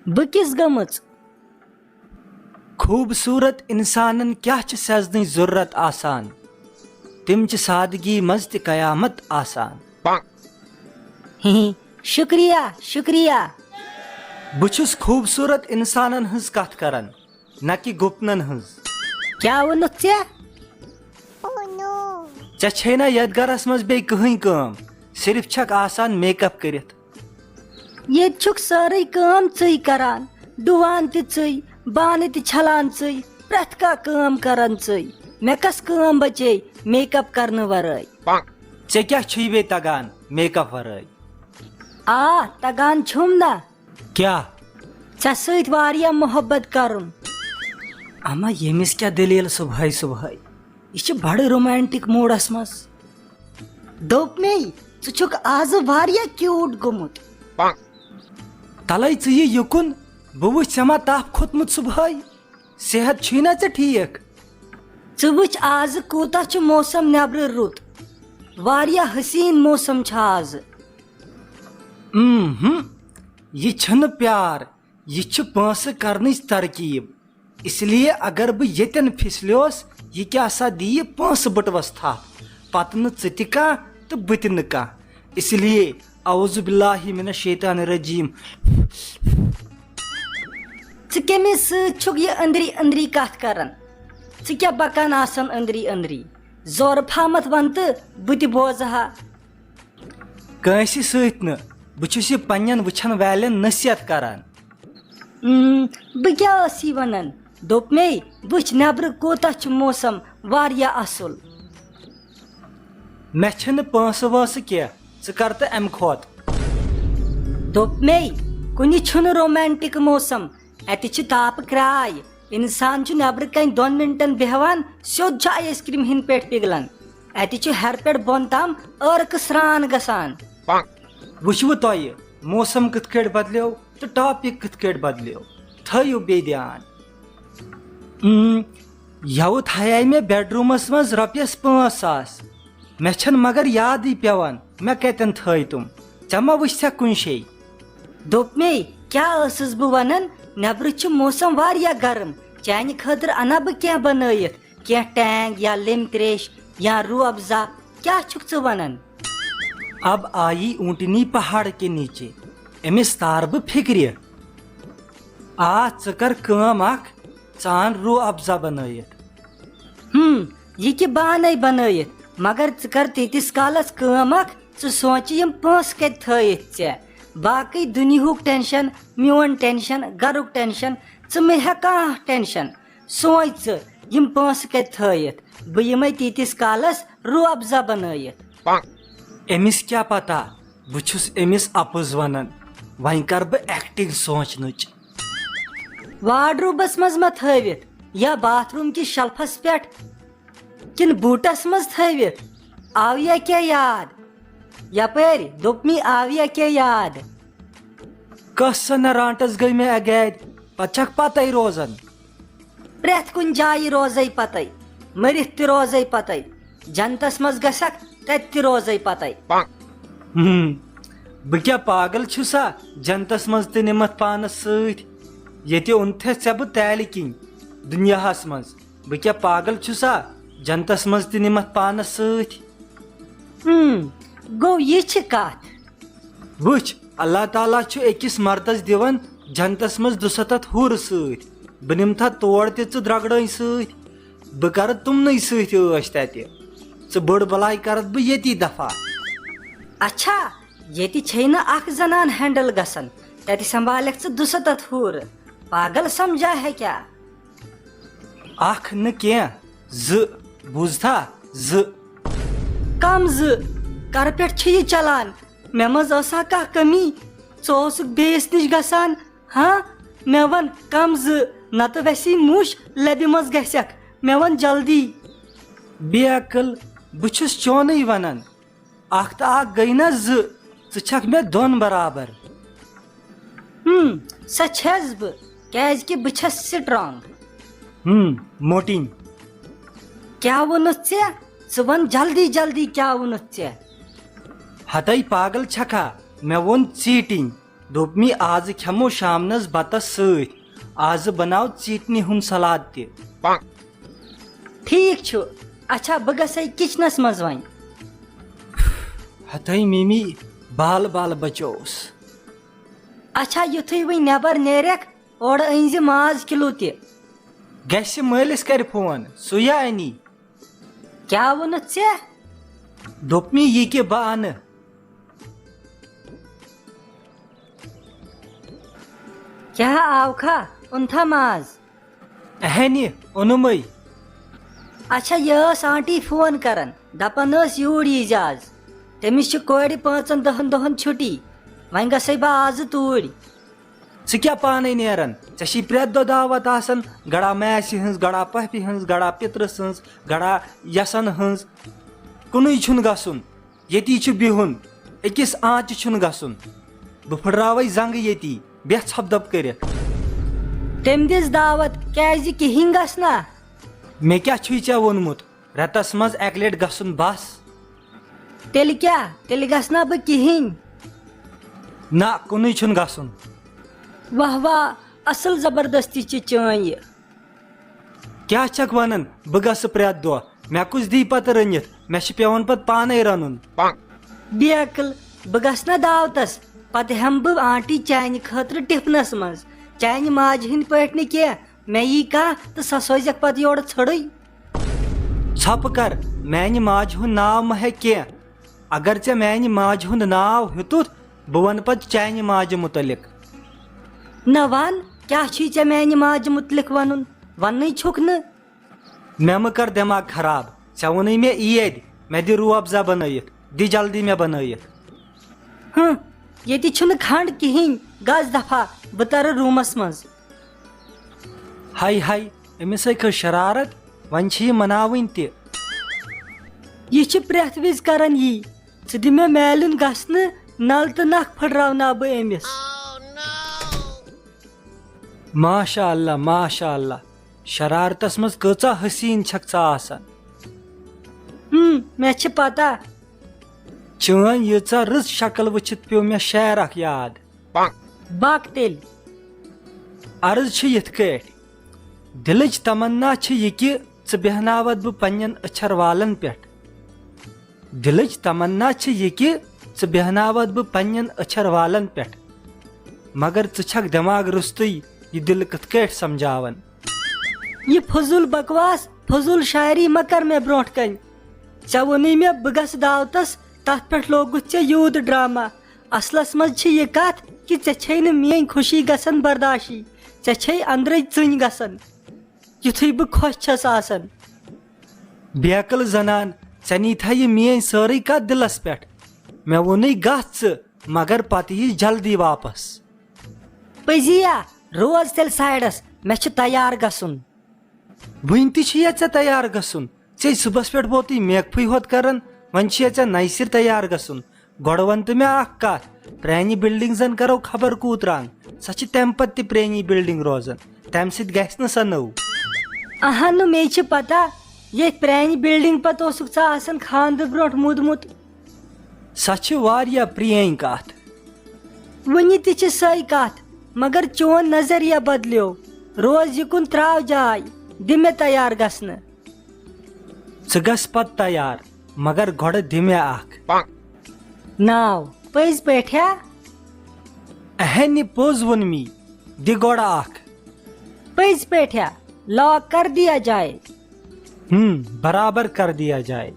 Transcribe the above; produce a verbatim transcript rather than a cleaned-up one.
بہٕ کِژھ گٔمٕژ؟ خوٗبصوٗرت اِنسانن کیٛاہ چھِ سٮ۪زنٕچ ضروٗرت آسان؟ تِم چھِ سادگی منٛز تہِ قیامت آسان۔ شُکریہ، شُکریہ۔ بہٕ چھُس خوٗبصوٗرت اِنسانن ہٕنٛز کتھ کران، نہ کہِ گُپنن ہٕنٛز۔ کیٛاہ ووٚنُتھ ژےٚ؟ ژےٚ چھے نہ یتھ گرس منٛز بیٚیہِ کٕہٕنۍ کٲم، صرف چھکھ آسان میک اپ کٔرِتھ۔ ییٚتہِ چھُکھ سٲرٕے کٲم ژٕے کران، ڈُوان تہِ ژٕے، بانہٕ تہِ چھلان ژٕے، پرٛٮ۪تھ کانٛہہ کٲم کران ژٕے۔ مےٚ کۄس کٲم بچے میک اپ کرنہٕ ورٲے؟ ژےٚ کیٛاہ چھُے بیٚیہِ تگان میک اپ ورٲے؟ آ، تگان چھُم نا۔ کیٛاہ؟ ژےٚ سۭتۍ واریاہ محبت کرُن۔ اما، ییٚمِس کیٛاہ دٔلیٖل صُبحٲے صُبحٲے؟ یہِ چھِ بڑٕ رومانٹک موڈس منٛز۔ دوٚپ مے، ژٕ چھُکھ آزٕ واریاہ کیوٗٹ گوٚمُت۔ تلے ژٕ یہِ یُکُن، بہٕ وٕچھ ژےٚ ما تپھ کھوٚتمُت صُبحٲے؟ صحت چھُے نا ژےٚ ٹھیٖک؟ ژٕ وٕچھ آزٕ کوٗتاہ چھُ موسم نیبرٕ رُت، واریاہ حسیٖن موسم چھُ آزٕ۔ اۭں ہم، یہِ چھُنہٕ پیار، یہِ چھُ پونٛسہٕ کرنٕچ ترکیب۔ اس لیے اگر بہٕ ییٚتٮ۪ن پھِسلیوس، یہِ کیٛاہ سا دِیہِ پونٛسہٕ بٔٹوَس تھپھ، پتہٕ نہٕ ژٕ تہِ کانٛہہ تہٕ بہٕ تہِ نہٕ کانٛہہ۔ اس لیے اعوذ باللہ من الشیطان الرجیم۔ ژٕ کٔمِس سۭتۍ چھُکھ یہِ أنٛدری أنٛدری کتھ کران؟ ژٕ کیٛاہ بکان آسان أنٛدری أنٛدری؟ زورٕ پھامتھ ون تہٕ بہٕ تہِ بوزٕ ہا۔ کٲنٛسہِ سۭتۍ نہٕ، بہٕ چھُس یہِ پننٮ۪ن وٕچھن والٮ۪ن نصیحت کران۔ اۭں، بہٕ کیٛاہ ٲسی ونان؟ دوٚپ مے، وٕچھ، نیبرٕ کوٗتاہ چھُ موسم واریاہ اصل۔ مےٚ چھِنہٕ پونٛسہٕ وونٛسہٕ کینٛہہ، ژٕ کر تہٕ امہِ کھۄتہٕ۔ دوٚپ مے، کُنہِ چھُنہٕ رومانٹک موسم، اتہِ چھِ تاپہٕ کراے۔ انسان چھُ نیبرٕ کنہِ دۄن منٹن بیہوان، سیوٚد چھُ آیس کریم ہٕنٛدۍ پٮ۪ٹھ پِگلان۔ اتہِ چھُ ہیرٕ پٮ۪ٹھ بۄن تام عٲرقہٕ سران گژھان۔ وٕچھوٕ تۄہہِ، موسم کِتھ کٲٹھۍ بدلیو تہٕ ٹاپک کِتھ کٲٹھۍ بدلیو۔ تھٲیِو بیٚیہِ دیان۔ اۭں، یوٕ تھایے مےٚ بیڈرومس منٛز رۄپیس پانٛژھ ساس۔ مےٚ چھَنہٕ مگر یادٕے پٮ۪وان، مےٚ کَتٮ۪ن تھٲے تِم۔ ژےٚ ما وٕچھتھَکھ کُنہِ شے؟ دوٚپ مے، کیٛاہ ٲسٕس بہٕ وَنان؟ نٮ۪برٕ چھُ موسم واریاہ گرم، چانہِ خٲطرٕ اَنہ بہٕ کینٛہہ بَنٲیِتھ، کینٛہہ ٹینٛگ یا لیٚمبۍ ترٛیش یا روح افزا۔ کیٛاہ چھُکھ ژٕ وَنان؟ اب آیی اونٹنی پہاڑ کے نیچے، أمِس تار بہٕ فِکرِ۔ آ، ژٕ کر کٲم اکھ، ژٕ اَن روح افزا بنٲیِتھ۔ ہم، یہِ کہِ بہٕ اَنَے بنٲیِتھ، مگر ژٕ کر تیٖتِس کالس کٲم اکھ، ژٕ سونٛچہِ یِم پونٛسہٕ کتہِ تھٲیِتھ ژےٚ۔ باقٕے دُنیہُک ٹینشن، میون ٹینشن، گرُک ٹینشن، ژٕ مہ ہےٚ کانٛہہ ٹینشن۔ سونٛچ ژٕ، یِم پونٛسہٕ کتہِ تھٲیِتھ؟ بہٕ یِمَے تیٖتِس کالس روح افزا بنٲیِتھ۔ أمِس کیٛاہ پتہ؟ بہٕ چھُس أمِس اَپُز وَنان، وۄنۍ کَرٕ بہٕ ایکٹنگ سونٛچنٕچ۔ وارڈروبس منٛز ما تھٲوِتھ یا باتھ روم کِس شلفس پٮ۪ٹھ کِنہٕ بوٗٹس منٛز تھٲوِتھ؟ آویا کینٛہہ یاد؟ یپٲرۍ دوٚپمی آویا کینٛہہ یاد؟ کۄس سۄ نہ رانٹس گٔے مےٚ اگادِ، پتہٕ چھکھ پتے روزان۔ پرٛٮ۪تھ کُنہِ جایہِ روزے پتے، مٔرِتھ تہِ روزے پتے، جنتس منٛز گژھکھ تتہِ تہِ روزے پتے۔ ہم، بہٕ کیٛاہ پاگل چھُسا جنتس منٛز تہِ نِمتھ پانس سۭتۍ؟ ییٚتہِ اوٚنتھے ژےٚ بہٕ تالہِ کِنۍ دُنیاہس منٛز، بہٕ کیٛاہ پاگل چھُسا جنتس منٛز تہِ نِمتھ پانس سۭتۍ؟ ہم، گوٚو یہِ چھِ کتھ۔ وٕچھ، اللہ تعالیٰ چھُ أکِس مردس دِوان جنتس منٛز دُسَتتھ حورٕ سۭتۍ۔ بہٕ نِمہٕ تھا تور تہِ ژٕ درٛگڑٲنۍ سۭتۍ۔ بہٕ کرٕ تِمنٕے سۭتۍ عٲش تتہِ۔ ژٕ بٔڑ بلاے کرتھ بہٕ ییٚتی دفع۔ اچھا، ییٚتہِ چھے نہٕ اکھ زنان ہینڈل گژھان، تتہِ سنبھالکھ ژٕ دُسَتتھ حورٕ۔ پاگل سمجھا ہے کیا؟ اکھ نہٕ کینٛہہ، زٕ۔ بوٗزتھا؟ زٕ۔ کم زٕ؟ کرٕ پٮ۪ٹھ چھِ یہِ چلان؟ مےٚ منٛز ٲسا کانٛہہ کٔمی؟ ژٕ اوسُکھ بیٚیِس نِش گژھان؟ ہاں؟ مےٚ وَن کم زٕ، نتہٕ ویسی مُش لبہِ منٛز گژھکھ۔ مےٚ وَن جلدی۔ بے عقل، بہٕ چھُس چونٕے وَنان۔ اکھ تہٕ اکھ گٔے نہ زٕ، ژٕ چھکھ مےٚ دۄن برابر۔ ہم، سۄ چھَس بہٕ، کیازِ کہِ بہٕ چھَس سٹرانگ۔ ہم، موٹِنۍ۔ کیٛاہ ووٚنُتھ ژےٚ؟ ژٕ وَن جلدی جلدی کیٛاہ ووٚنُتھ ژےٚ؟ ہتے پاگل چھکھا، مےٚ ووٚن ژیٖٹِنۍ۔ دوٚپ مےٚ، آزٕ کھٮ۪مو شامنس بتس سۭتۍ۔ آزٕ بناو ژیٖٹنہِ ہُنٛد سلاد تہِ۔ ٹھیٖک چھُ۔ اچھا، بہٕ گژھے کچنس منٛز وۄنۍ۔ ہتٲے ممی، بال بال بچووُس۔ اچھا، یُتھُے وۄنۍ نٮ۪بر نیرکھ، اورٕ أنۍ زِ ماز کِلوٗ تہِ۔ گژھِ مٲلِس کرِ فون، سُے یا اَنی۔ کیٛاہ ووٚنُتھ ژےٚ؟ دوٚپ مےٚ یہِ کہِ بہٕ اَنہٕ۔ کیٛاہ آوکھا؟ اوٚنتھا ماز؟ اہنہِ، اوٚنمَے۔ اچھا، یہِ ٲس آنٹی فون کران، دپان ٲس یوٗرۍ ییٖزِ آز۔ تٔمِس چھِ کورِ پانٛژن دہن دۄہن چھُٹی۔ وۄنۍ گژھے بہٕ آزٕ توٗرۍ۔ ژٕ کیٛاہ پانے نیران؟ ژےٚ چھے پرٛٮ۪تھ دۄہ دعوت آسان، گڑا میسہِ ہٕنٛز، گڑا پۄپھِ ہٕنٛز، گڑا پِترٕ سٕنٛز، گڑا یسن ہٕنٛز۔ کُنُے چھُنہٕ گژھُن۔ ییٚتی چھُ بِہُن، أکِس آنٛچہِ چھُنہٕ گژھُن۔ بہٕ پھٕٹراوَے زنٛگہٕ ییٚتی، بیٚہہ ژھۄپہٕ دَب کٔرِتھ۔ تٔمۍ دِژ دعوت، کیٛازِ کِہیٖنۍ گژھِ نا؟ مےٚ کیٛاہ چھُے ژےٚ ووٚنمُت؟ رٮ۪تَس منٛز اَکہِ لَٹہِ گژھُن بَس۔ تیٚلہِ کیٛاہ؟ تیٚلہِ گژھٕ نا بہٕ کِہیٖنۍ؟ نہ، کُنُے چھُنہٕ گژھُن۔ واہ واہ، اَصٕل زبردستی چھِ چٲنۍ یہِ۔ کیٛاہ چھکھ ونان؟ بہٕ گژھٕ پرٛٮ۪تھ دۄہ؟ مےٚ کُس دی پتہٕ رٔنِتھ؟ مےٚ چھُ پٮ۪وان پتہٕ پانے رنُن۔ بے عقل، بہٕ گژھٕ نا دعوتس، پتہٕ ہٮ۪مہٕ بہٕ آنٹی چانہِ خٲطرٕ ٹفنس منٛز۔ چانہِ ماجہِ ہٕنٛدۍ پٲٹھۍ نہٕ کینٛہہ، مےٚ یی کانٛہہ تہٕ سۄ سوزٮ۪کھ پتہٕ یورٕ ژھٔڑٕے۔ ژھۄپہٕ کر، میانہِ ماجہِ ہُنٛد ناو مہ ہےٚ کینٛہہ۔ اگر ژےٚ میانہِ ماجہِ ہُنٛد ناو ہیوٚتُتھ، بہٕ ونہٕ پتہٕ چانہِ ماجہِ مُتعلق۔ نہ ون، کیٛاہ چھُے ژےٚ میانہِ ماجہِ مُتعلق ونُن؟ وننٕے چھُکھ نہٕ۔ مےٚ مہٕ کر دٮ۪ماغ خراب، ژےٚ ووٚنُے مےٚ عیٖد، مےٚ دِ روح افزا بنٲیِتھ، دِ جلدی مےٚ بنٲیِتھ۔ ہُم، ییٚتہِ چھُنہٕ کھنٛڈ کِہیٖنۍ، گژھ دفعہ، بہٕ ترٕ روٗمس منٛز۔ ہاے ہاے، أمِس ہے کھٔژ شرارت، وۄنۍ چھِ یہِ مناوٕنۍ تہِ۔ یہِ چھِ پرٛٮ۪تھ وِزِ کران یی، ژٕ دِ مےٚ میلُن گژھنہٕ، نل تہٕ نکھ پھٕٹراوناو بہٕ أمِس۔ ماشاء اللہ، ماشاء اللہ، شرارتس منٛز کۭژاہ حسیٖن چھکھ ژٕ آسان۔ ہم، مےٚ چھِ پتہ۔ چٲنۍ ییٖژاہ رٕژ شکل وٕچھِتھ پیوٚو مےٚ شعر اکھ یاد۔ بک تیٚلہِ۔ عرض چھِ یِتھ کٲٹھۍ، دِلٕچ تمنا چھِ یہِ کہِ ژٕ بیٚہناوتھ بہٕ پننٮ۪ن أچھر والن پٮ۪ٹھ۔ دِلٕچ تمنا چھِ یہِ کہِ ژٕ بیٚہناوتھ بہٕ پننٮ۪ن أچھر والن پٮ۪ٹھ۔ مگر ژٕ چھکھ دٮ۪ماغ روٚستُے، یہِ دِل کِتھ کٲٹھۍ سمجھاون؟ یہِ فضوٗل بکواس، فضوٗل شاعری مہ کر مےٚ برونٛٹھ کنہِ۔ ژےٚ ووٚنُے مےٚ بہٕ گژھٕ دعوتس، تتھ پٮ۪ٹھ لوگُتھ ژےٚ یوٗت ڈرامہ۔ اصلس منٛز چھِ یہِ کتھ کہِ ژےٚ چھے نہٕ میٲنۍ خوشی گژھان برداشی، ژےٚ چھے أندرَے ژٕنۍ گژھان، یُتھُے بہٕ خۄش چھَس آسان۔ بے عقل زنان، ژےٚ نیٖتھا یہِ میٲنۍ سٲرٕے کتھ دِلس پٮ۪ٹھ؟ مےٚ ووٚنُے گژھ ژٕ، مگر پتہٕ یی جلدی واپس۔ پٔزی یا؟ روز تیٚلہِ سایڈس، مےٚ چھُ تیار گژھُن۔ وُنہِ تہِ چھُ یا ژےٚ تیار گژھُن؟ ژےٚ صُبحس پٮ۪ٹھ ووتُے میکفٕے ہوت کران، وۄنۍ چھُ یا ژےٚ نَیہِ سرِ تیار گژھُن۔ گۄڈٕ وَن تہٕ مےٚ اکھ کتھ، پرٛانہِ بلڈنگ زن کرو خبر کوٗت رنگ، سۄ چھِ تمہِ پتہٕ تہِ پرٛٲنی بلڈنگ روزان، تمہِ سۭتۍ گژھِ نہٕ سۄ نٔو۔ اہنُو، مے چھِ پتہ، ییٚتھۍ پرٛانہِ بلڈنگ پتہٕ اوسُکھ ژٕ آسان خانٛدرٕ برونٛٹھ موٗدمُت۔ سۄ چھِ واریاہ پرٛٲنۍ کتھ۔ وُنہِ تہِ چھِ سۄے کتھ، مگر چون نظریہ بدلیو۔ روز یہِ کُن تراو جاے، دِ مےٚ تیار گژھنہٕ۔ ژٕ گژھ پتہٕ تیار، مگر گۄڈٕ دِ مےٚ اکھ۔ ناو، پٔزۍ پٲٹھۍ ہا؟ اہنہِ پوٚز ووٚن می، دِ گۄڈٕ اکھ۔ پٔزۍ پٲٹھۍ ہا؟ لاک کر دیا جائے۔ ہم، برابر کر دیا جائے۔